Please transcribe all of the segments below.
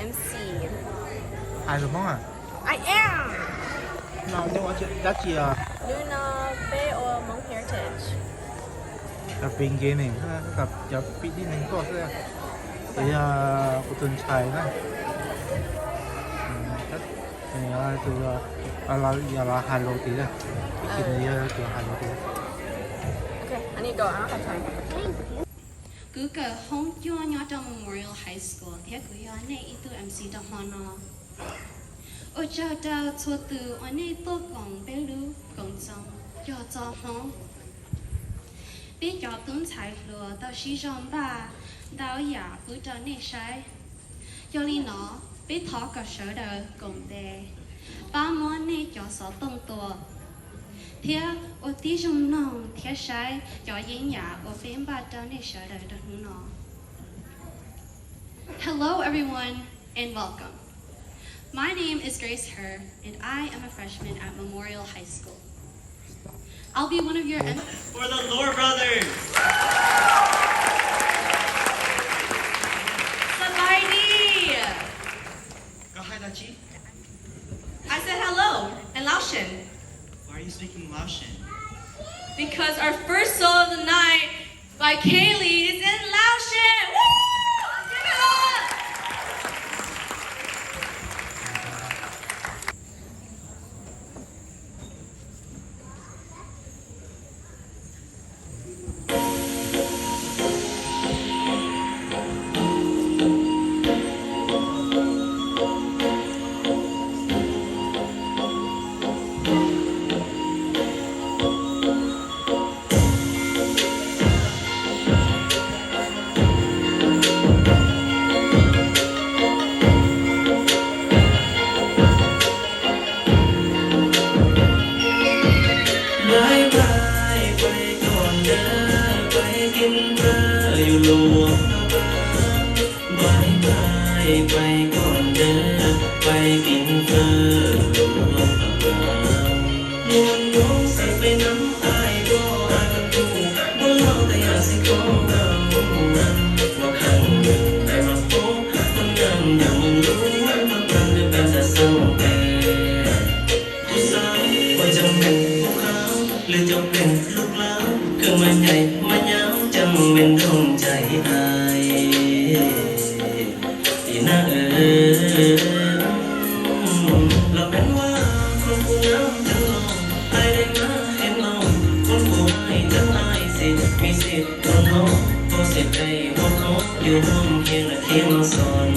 MC. Hais lus Hmoob a? I am. No, neb ua dab tsi os? Hnub no peb ua Hmoob Heritage. Cov pim nkev ne, cov pim tib neeg tuaj xwb. Ces yog kuv tus ntxhais na. Tus, yog los hais lus tid na. Ib chim no yog tus hais lus tid. Kuv kawm hoob cuaj nyob rau Memorial High School thiab kuv yog nej ib tug MC rau hmo no. Ua tsaug rau txhua tus uas nej tuaj koom peb lub koom txoos cog txo Hmoob. Peb cov tub ntxhais hluas tau sib zog npaj ntau yam pub rau nej saib. Yog li no, peb thov kom sawv daws koom tes pab muab nej cov xov tooj tua, thiab ua tib zoo mloog thiab saib cov yeeb yam uas peb npaj rau nej sawv daws rau hnub no. Hello, everyone, and welcome. My name is Grace Herr, and I am a freshman at Memorial High School. I'll be one of your em- For the Lord Brothers. สบายดี. Koj hais dab tsi? I said hello in Laotian. Why are you speaking Laotian? Because our first solo of the night by Kaylee is in Laotian. Woo! Let's give it up. Bye bye, pais kom ntev, pais kev fawb yuav luag pab. Bye bye, pais kom ntev, pais kev fawb yuav luag pab. Muaj hnub xav peb nab, ai koj, ai koj tus, muaj loj tas yam xeeb koj nkauj na, ua khav nws pais mas poob, muaj nyiaj yam mus lub, muaj tag lwm peb tas xav ua peb. Kuv xav ua cov npeem hub qab, lwm cov npeem lub plab, kws mas nyais mas nyab, cov npeem nroo ncaim hais. Ib na, los peem ua, koj kuj nab ceeb loo, ai dai mas qhia loo, koj kuj hais ceeb ai xis, mis xis ua hnub, koj xis pem ua hnub, yus hnub nkiag lawm thiab no xon.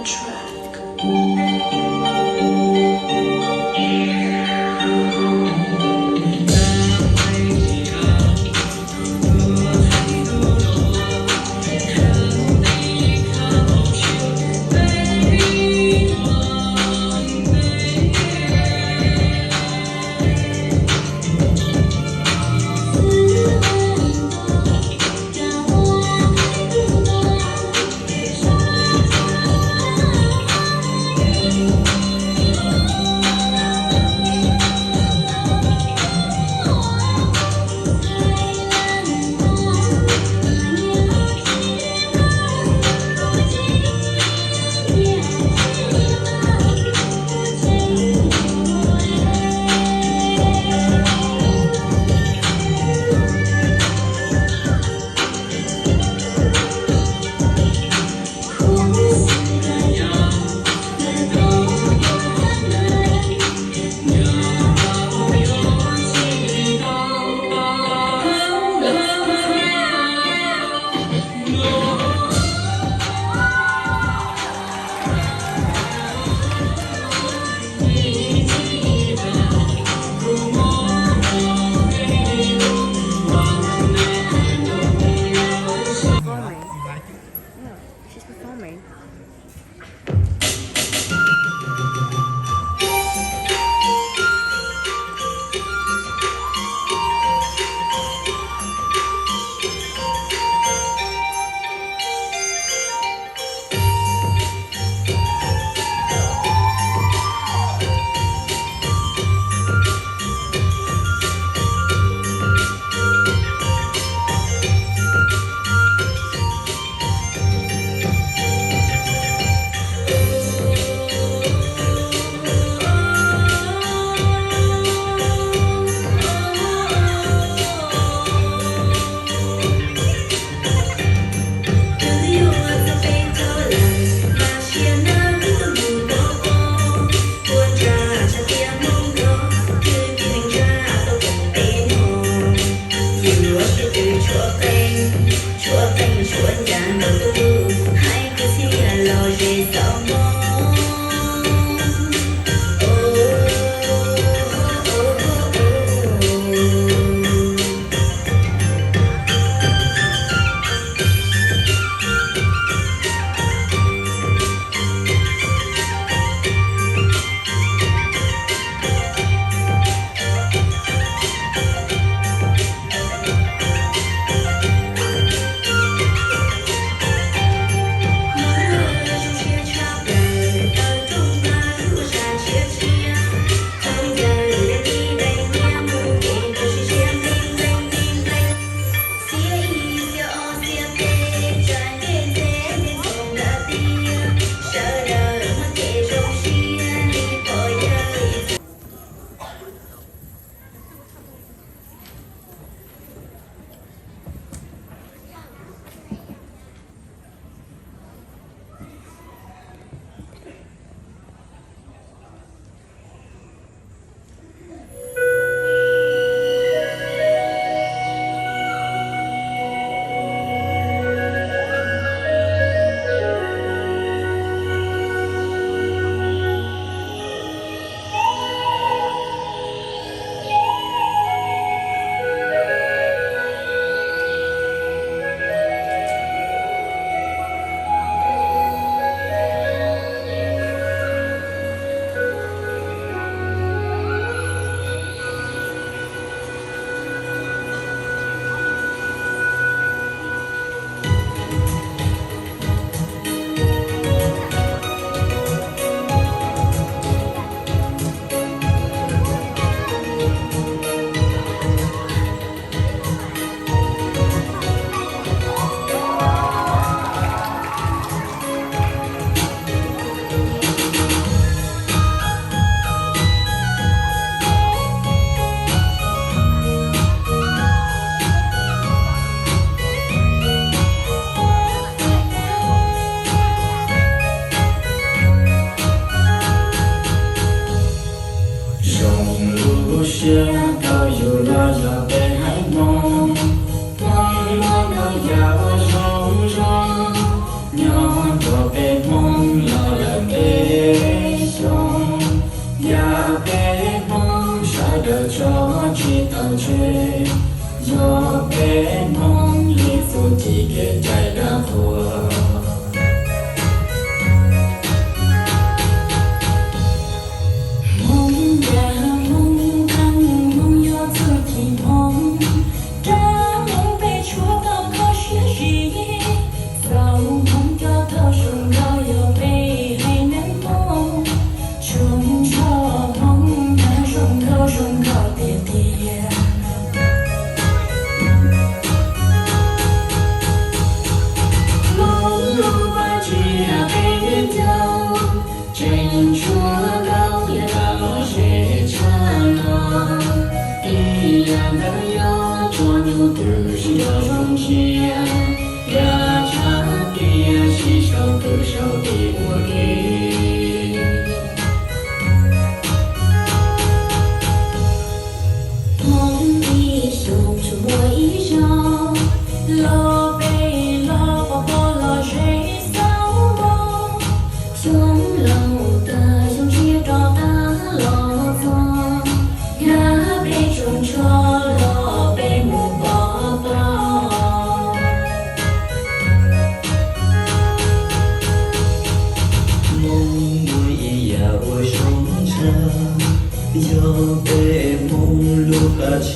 She's performing.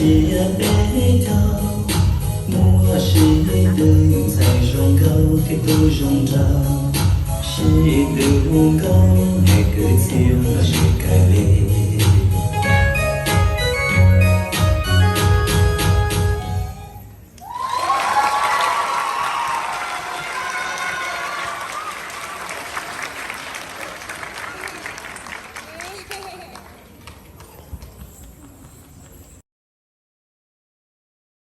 Sia peb caug, muaj sib tw ntxhais zoo nkauj thiab tub zoo nraug, sib tw hu nkauj es kwv txhiaj lom zem kawg li.